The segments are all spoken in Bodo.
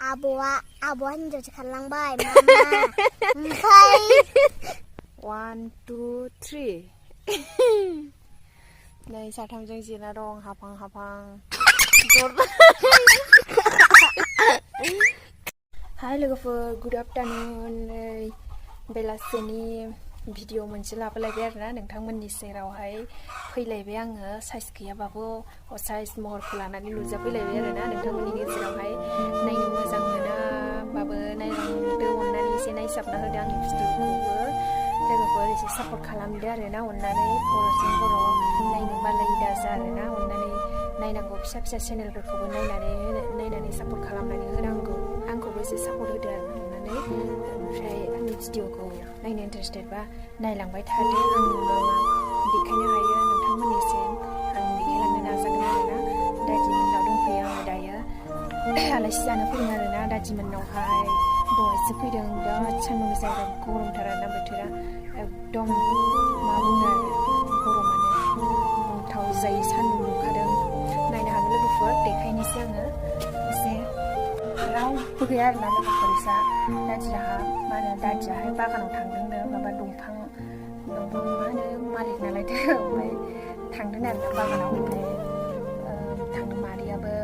आब'आ हिनजावसो खारलांबाय मामा ओमफ्राय 1 2 3 नै साथामजों जिरायना दं हाफां हाय लोगोफोर गुड आफ्टारनुन नै बेलासिनि भिडिअ मोनसे लाबोलायबाय आरोना नोंथांमोननि सेरावहाय फैलायबाय आङो साइज गैयाबाबो साइज महरखौ लानानै नुजाफैलायबाय आरोना नोंथांमोननि गेजेरावहाय नायनो मोजां मोनाबाबो नायलांदो अननानै एसे नायसाबना होदो आंनि भिडिअखौबो लोगोफोर एसे सापर्ट खालामदो आरोना अननानै बर'जों बर' नायनो बालाय दाजा आरोना अननानै नायनांगौ फिसा फिसा चेनेलफोरखौबो नायनानै सापर्ट खालामनानै होनांगौ आंखौबो एसे सापर्ट होदो आरो अननानै ओमफ्राय आंनि भिडिअखौ नायनो इन्टारेस्टेडबा नायलांबाय थादो आं मा देखायनो हायो नोंथांमोननिसिम आं देखायलांनो नाजागोन आरोना दादिमोननाव दंफैयो आङो दायो आलासि जानो फैदों आरोना दादिमोननावहाय दहायसो फैदों बिराद सान्दुं गोसा गरमथार आरोना बोथोरा एकदम मा बुंनो आरो गरमानो दुंथाव जायै सान्दुं दुंखादों नायनो हागोन लोगोफोर देखायनोसै आङो एसे रावबो गैया आरोना लोगोफोर इसा दादियाहाय बागानाव थांदोंनो माबा दंफां मा होनो मालिक नालायथो ओमफ्राय थांदों आरोना बागानाव ओमफ्राय थांदों मादैयाबो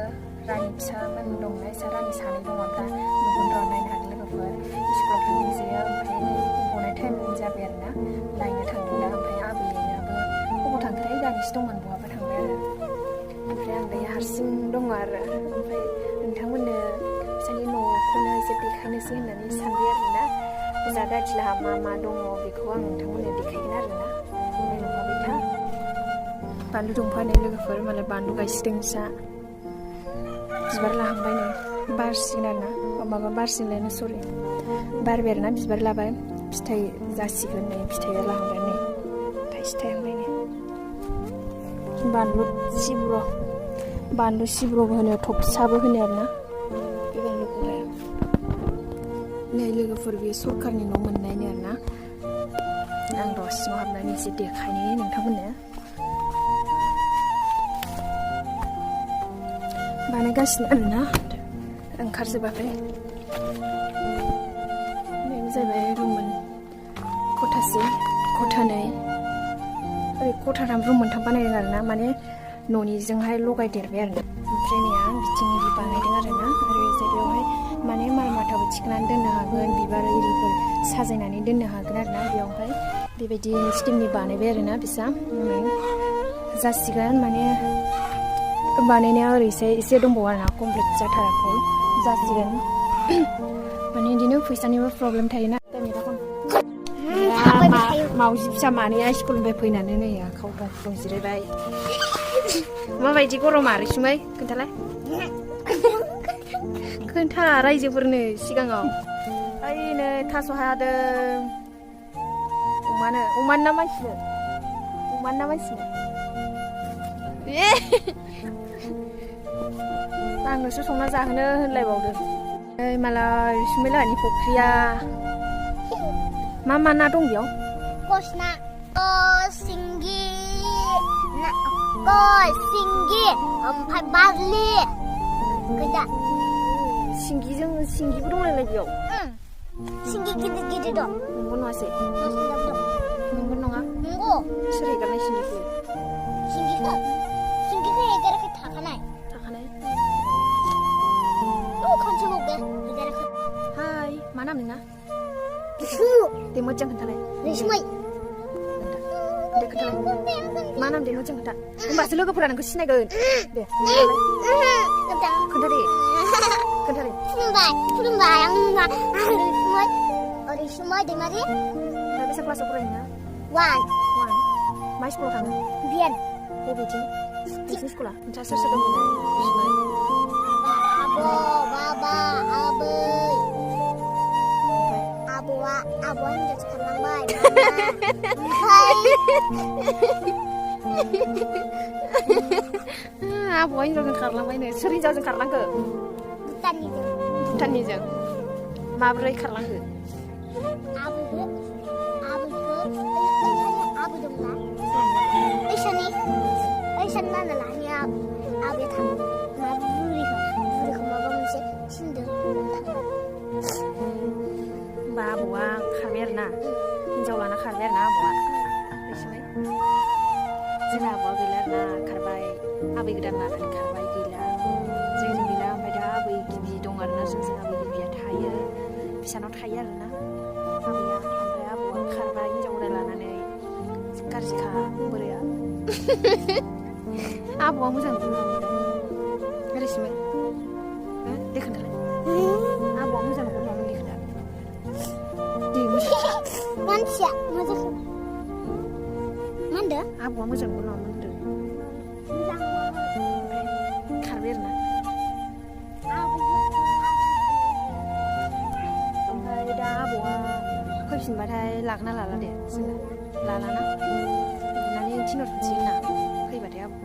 रानि फिसामोन दंना इसा रानि सानै दङ ओमफ्राय नुगोन र' नायनो हागोन लोगोफोर स्कुलाव थांदोंसैयो ओमफ्राय गनाय टाइम जाबाय आरोना लायनो थांदों दा ओमफ्राय आबैयाबो बबाव थांखोथाय दानिसो दंमोन बहाबा थांबाय आरो ओमफ्राय आं दायो हारसिं दङ आरो ओमफ्राय नोंथांमोननो बिसोरनि न'खौनो एसे देखायनोसै होननानै सानबाय आरोना जा दादिलाहा मा दङ बेखौ आं नोंथांमोननो देखायगोन आरोना नायलांफाबाय था बानलु दंफांनि लोगोफोर मालाय बानलु गायसिदों फिसा बिबार लाहांबाय नै बारसिगोन आरोना माबा बारसिगोनलायनो सरि बारबाय आरोना बिबार लाबाय फिथाइ जासिगोन नै फिथाइया लाहांबाय नै थाइसे थायहांबाय नै बानलु सिब्र'बो होनो थफसाबो होनो आरोना बे बानलुखौहाय नै लोगोफोर बे सरकारनि न' मोननायनि आरोना आं र' सिङाव हाबनानै एसे देखायनो नोंथांमोननो बानायगासिनो आरोना ओंखारजोबाखै बेनो जाहैबाय रुम खथासे खथानै ओरै खथाथाम रुम मोनथाम बानायदों आरोना माने न'निजोंहाय लगायदेरबाय आरोना ओमफ्राय नै आं बिथिं इदि बानायदों आरोना आरो जायगायावहाय माने माल माथाबो थिखोनानै दोननो हागोन बिबार इरिफोर साजायनानै दोननो हागोन आरोना बेयावहाय बेबायदि स्टिमनि बानायबाय आरोना बिसा जासिगोन माने बानायनाया ओरैसे एसे दंबावो आरोना कमप्लिट जाथाराखै जासिगोन माने बिदिनो फैसानिबो प्रब्लेम थायोना मावजि फिसा मानैया स्कुलनिफ्राय फैनानै नै आखाव दं जिरायबाय माबायदि गरमा रैसुमै खोन्थालाय खोन्था रायजोफोरनो सिगाङाव ओइनै थास' हादों अमानो ना मानसिनो आंनोसो संना जाहोनो होनलायबावदों ओइ मालाय रैसुमै लाहानि फख्रिया मा ना दं बेयाव कसना सिंगि ओमफ्राय बारलि गैया सिंगिबो दंलायलाय बेयाव सिंगि गिदिर दं नंगौ नङासै नंगौ नङा नंगौ सोर हेगारनाय सिंगिखौ हेगाराखै थाखानाय खनसे हेगाराखै हाय मा नाम नोंना दे मोजां खोन्थालाय रैसुमै दे खोन्थालाय मा नाम दे मोजां खोन्था होमबासो लोगोफोरा नोंखौ सिनायगोन दे खोन्था दे खुलुमबाय आं रैसुमै दैमारि दा बेसे क्लासाव फरायो नोङो 1 मा स्कुलाव थाङो बियान बबेथिं नोंसिनि स्कुला नोंसा सोर दंमोन रैसुमै बाबा आबैआ हिनजावसो खारलांबाय आबौआ हिनजावजों खारलांबायनो सोर हिनजावजों खारलांखो भुटाननिजों माब्रै खारलांखो आबै दंना ओइसानि नाना लाहानि आबैया थाङो बुरिखौ माबा मोनसे थिनदों ना हिन्जाव लाना खारबाय आरो ना आबौआ मिथिबाय जोंना आबौआ गैला आरो ना खारबाय आबै गोदान लानानै खारबाय गैला जोंजों गैला ओमफ्राय दा आबै गिबि दं आरो ना जोंजों आबै गिबिया थायो बिसानाव थायो आरो ना आबैया ओमफ्राय आबौआ खारबाय हिन्जाव गोदान लानानै गाज्रिखा बोराया आबौआ मोजां मोनो ओरैसिमोन दे खोन्थालाय आबौआ मोजां मोनो नामा दे खोन्था दे मोजां मानसिया मोजां मा होनदों आबौआ मोजां मोनो नामा होनदों मोजां ओमफ्राय खारबाय आरो ना ओमफ्राय दा आबौआ फैफिनबाथाय लागोना लाला दे जोंना लालाना बुनानै थिनहरफिनसिगोन ना फैबाथाय आबौ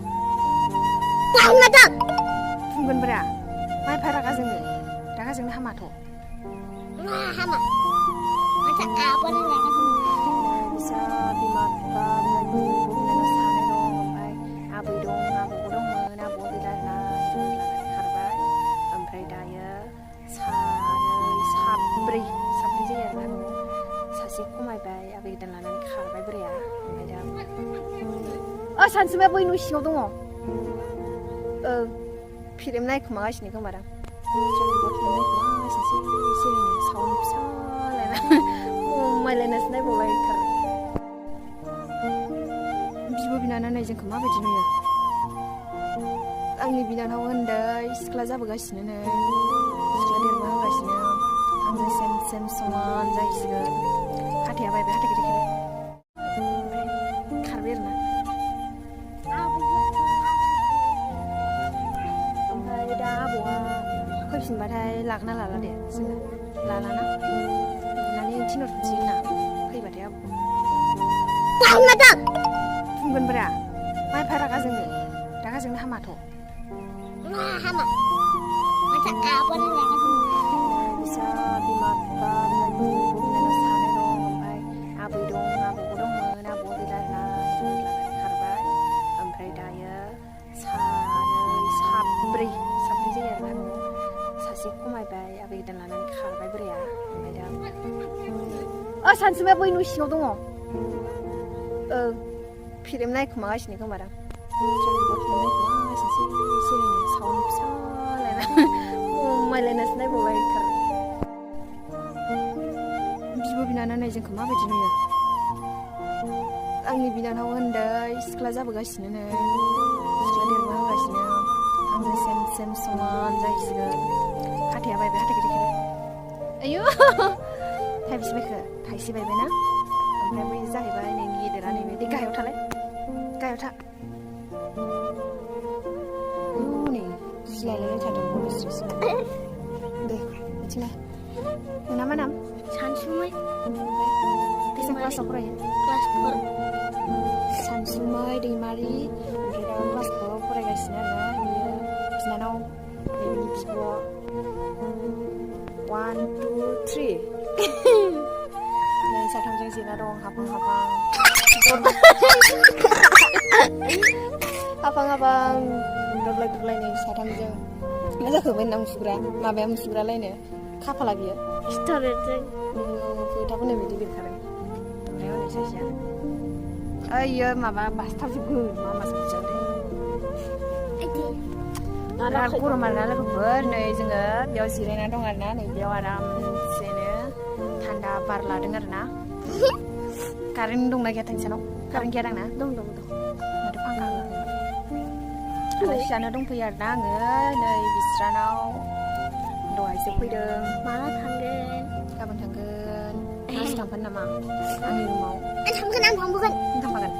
बुंगोनब्रा मा एफा रागा जोंनो हामाथ' मा हामा माथो आबौनि रागा जोङो बिसा बिमा बिफा बिनानाव सानै दं ओमफ्राय आबै दं आबौबो दंमोन आबौआ गैला आरोना लानानै खारबाय ओमफ्राय दायो साब्रै जायो आरोना न'आव सासे खमायबाय आबै गोदान लानानै खारबाय बोराया ओमफ्राय दा सानसुमाया बै न' सिङाव दङ फिल्म नायखुमागासिनो खोमादां साउन्ड फिसा लायना खमायलायनासो नायबावलायथारो बिब' बिनानाव नै जोंखौ माबायदि नुयो आंनि बिनानाव उन्दै सिख्ला जाबोगासिनो नै सिख्ला देरबोहांगासिनो आंजों सेम समान जाहैसिगोन हाथाया बायबाय हाथाय गिदिर खारबाय आरो ना ओमफ्राय दा आबौआ फैफिनबाथाय लागोना लाला दे जोंना लालाना बुनानै थिनहरफिनसिगोन ना फैबाथाय आबौ बुंगोनब्रा मा एफा रागा जोंनो हामाथ' मा हामा माथो आबौनि रागा जोङो बिसा बिमा बिफा बिनानाव सानै दं ओमफ्राय आबै दं आबौबो दंमोन आबौआ गैला आरोना लानानै खारबाय ओमफ्राय दायो साब्रै जायो आरोना न'आव सासे खमायबाय आबै गोदान लानानै खारबाय बोराया ओमफ्राय दा सानसुमाया बै न' सिङाव दङ फिल्म नायखुमागासिनो खोमादां साउन्ड फिसा लायना खमायलायनासो नायबावलायथारो बिब' बिनानाव नै जोंखौ माबायदि नुयो आंनि बिनानाव उन्दै सिख्ला जाबोगासिनो नै सिख्ला देरबोहांगासिनो आंजों सेम समान जाहैसिगोन हाथाया बायबाय हाथाय गिदिर आयु थाइबेसे बायखो थाइसे बायबायना ओमफ्राय बै जाहैबाय नोंनि गिदिरा नैबे दे गाहायाव था नै गिलायलायथारदों बोसोरसे दे बिथिंना नोंना मा नाम सानसुमै बेसेबां क्लासाव फरायो क्लास 4 सानसुमै दैमारि ओमफ्राय दा क्लास 4 फरायगासिनो आरोना बियो बिनानाव बिनि बिब' 1 2 3 नै साथामजों जिरायना दं हाबहां दग्लाय नै साथामजों मा जाखो बै मुसुग्रा माबाया मुसुग्रालायनो खाफाला बियो स्ट'रेजों फोथाखौनो बिदि लिरखादों ओमफ्राय हनै सासेया ओइयो माबा बासथाबजोबगोन मा बुजां दे बिराद गरम आरोना लोगोफोर नै जोङो बेयाव जिरायना दं आरोना नै बेयाव आरामसेनो थान्दा बार लादों आरोना कारेन्ट दंना गैया नोंसानाव कारेन्ट गैया दांना दं माथो फांखा आलासि जानो दंफैयो आरोना आङो नै बिस्रानाव दहायसो फैदों माला थांगोन गाबोन थांगोन मास थांफानो नामा आंनि रुमाव आं थांफागोन नों थांफागोन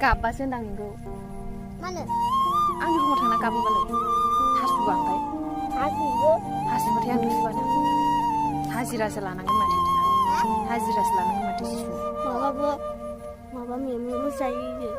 गाबबासो होनदां नोंखौ मानो आंनि रुमाव थांना गाबैबालाय हासुबा ओमफ्राय हासुबाथाय आंथ' सुवाना हाजिरासो लानांगोन माथो माबा मेमो जायो